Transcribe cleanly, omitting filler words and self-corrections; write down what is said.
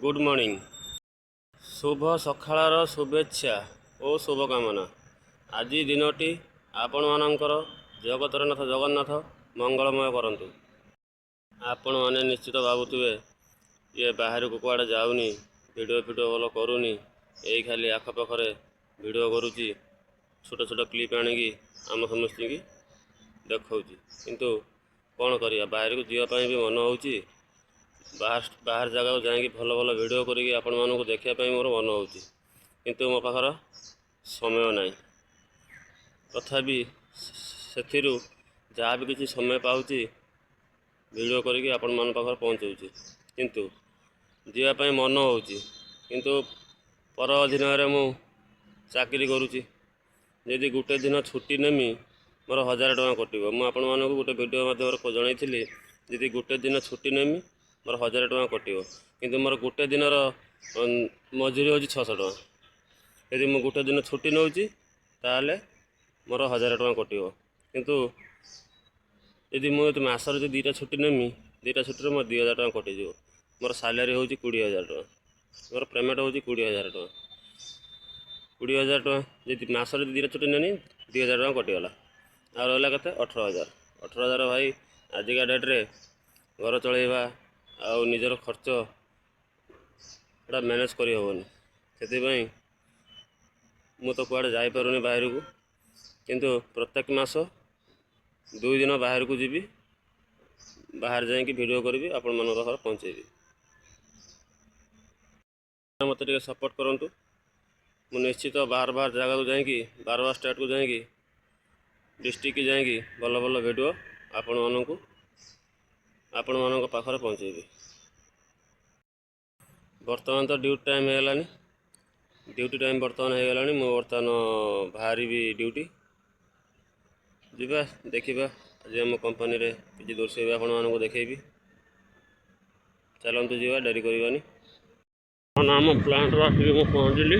Good morning, ଶୁଭ ସକାଳର ଶୁଭେଚ୍ଛା ଓ ଶୁଭକାମନା। ଆଜି ଦିନଟି ଆପଣମାନଙ୍କର ଜଗତର ନାଥ ଜଗନ୍ନାଥ ମଙ୍ଗଳମୟ କରନ୍ତୁ। ଆପଣମାନେ ନିଶ୍ଚିତ ଭାବୁଥିବେ, ଇଏ ବାହାରକୁ କୁଆଡ଼େ ଯାଉନି, ଭିଡ଼ିଓ ଫିଡ଼ିଓ ଭଲ କରୁନି, ଏଇ ଖାଲି ଆଖପାଖରେ ଭିଡ଼ିଓ କରୁଛି, ଛୋଟ ଛୋଟ କ୍ଲିପ୍ ଆଣିକି ଆମ ସମସ୍ତଙ୍କୁ ଦେଖାଉଛି। କିନ୍ତୁ କ'ଣ କରିବା, ବାହାରକୁ ଯିବା ପାଇଁ ବି ମନ ହେଉଛି। ବାହାର ବାହାର ଜାଗାକୁ ଯାଇକି ଭଲ ଭଲ ଭିଡ଼ିଓ କରିକି ଆପଣମାନଙ୍କୁ ଦେଖିବା ପାଇଁ ମୋର ମନ ହେଉଛି, କିନ୍ତୁ ମୋ ପାଖରେ ସମୟ ନାହିଁ। ତଥାପି ସେଥିରୁ ଯାହା ବି କିଛି ସମୟ ପାଉଛି, ଭିଡ଼ିଓ କରିକି ଆପଣମାନଙ୍କ ପାଖରେ ପହଞ୍ଚଉଛି। କିନ୍ତୁ ଯିବା ପାଇଁ ମନ ହେଉଛି, କିନ୍ତୁ ପର ଅଧୀନରେ ମୁଁ ଚାକିରି କରୁଛି। ଯଦି ଗୋଟେ ଦିନ ଛୁଟି ନେମି, ମୋର 1000 ଟଙ୍କା କଟିବ। ମୁଁ ଆପଣମାନଙ୍କୁ ଗୋଟେ ଭିଡ଼ିଓ ମାଧ୍ୟମରେ ଜଣାଇଥିଲି, ଯଦି ଗୋଟେ ଦିନ ଛୁଟି ନେମି, ମୋର 1000 ଟଙ୍କା କଟିବ। କିନ୍ତୁ ମୋର ଗୋଟେ ଦିନର ମଜୁରୀ ହେଉଛି 600 ଟଙ୍କା। ଯଦି ମୁଁ ଗୋଟେ ଦିନ ଛୁଟି ନେଉଛି, ତାହେଲେ ମୋର 1000 ଟଙ୍କା କଟିବ। କିନ୍ତୁ ଯଦି ମାସରେ ଯଦି ଦୁଇଟା ଛୁଟି ନେମି, ଦୁଇଟା ଛୁଟିରେ ମୋର 2000 ଟଙ୍କା କଟିଯିବ। ମୋର ସାଲାରୀ ହେଉଛି 20,000 ଟଙ୍କା। ମୋର ପେମେଣ୍ଟ ହେଉଛି 20,000 ଟଙ୍କା। 20,000 ଟଙ୍କା ଯଦି ମାସରେ ଦୁଇଟା ଛୁଟି ନେନି, 2000 ଟଙ୍କା କଟିଗଲା। ଆଉ ରହିଲା କେତେ? 18,000। 18,000 ଭାଇ, ଆଜିକା ଡେଟ୍ରେ ଘର ଚଳେଇବା ଆଉ ନିଜର ଖର୍ଚ୍ଚ ଏଇଟା ମ୍ୟାନେଜ୍ କରିହେବନି। ସେଥିପାଇଁ ମୁଁ ତ କୁଆଡ଼େ ଯାଇପାରୁନି ବାହାରକୁ। କିନ୍ତୁ ପ୍ରତ୍ୟେକ ମାସ 2 ଦିନ ବାହାରକୁ ଯିବି, ବାହାରେ ଯାଇକି ଭିଡ଼ିଓ କରିବି, ଆପଣମାନଙ୍କ ପାଖରେ ପହଞ୍ଚେଇବି। ମୋତେ ଟିକେ ସପୋର୍ଟ କରନ୍ତୁ। ମୁଁ ନିଶ୍ଚିତ ବାହାର ବାହାର ଜାଗାକୁ ଯାଇକି, ବାହାର ବାହାର ଷ୍ଟେଟ୍କୁ ଯାଇକି, ଡିଷ୍ଟ୍ରିକ୍ଟ ଯାଇକି ଭଲ ଭଲ ଭିଡ଼ିଓ ଆପଣମାନଙ୍କ ପାଖରେ ପହଞ୍ଚେଇବି। ବର୍ତ୍ତମାନ ତ ଡ୍ୟୁଟି ଟାଇମ୍ ହେଇଗଲାଣି। ଡ୍ୟୁଟି ଟାଇମ୍ ବର୍ତ୍ତମାନ ହେଇଗଲାଣି। ମୁଁ ବର୍ତ୍ତମାନ ବାହାରିବି ଡ୍ୟୁଟି। ଯିବା, ଦେଖିବା, ଆଜି ଆମ କମ୍ପାନୀରେ କିଛି ଦୃଶ୍ୟ ବି ଆପଣମାନଙ୍କୁ ଦେଖେଇବି। ଚାଲନ୍ତୁ ଯିବା, ଡେରି କରିବାନି। ଆମ ପ୍ଲାଣ୍ଟରୁ ଆସିକି ମୁଁ ପହଞ୍ଚିଲି।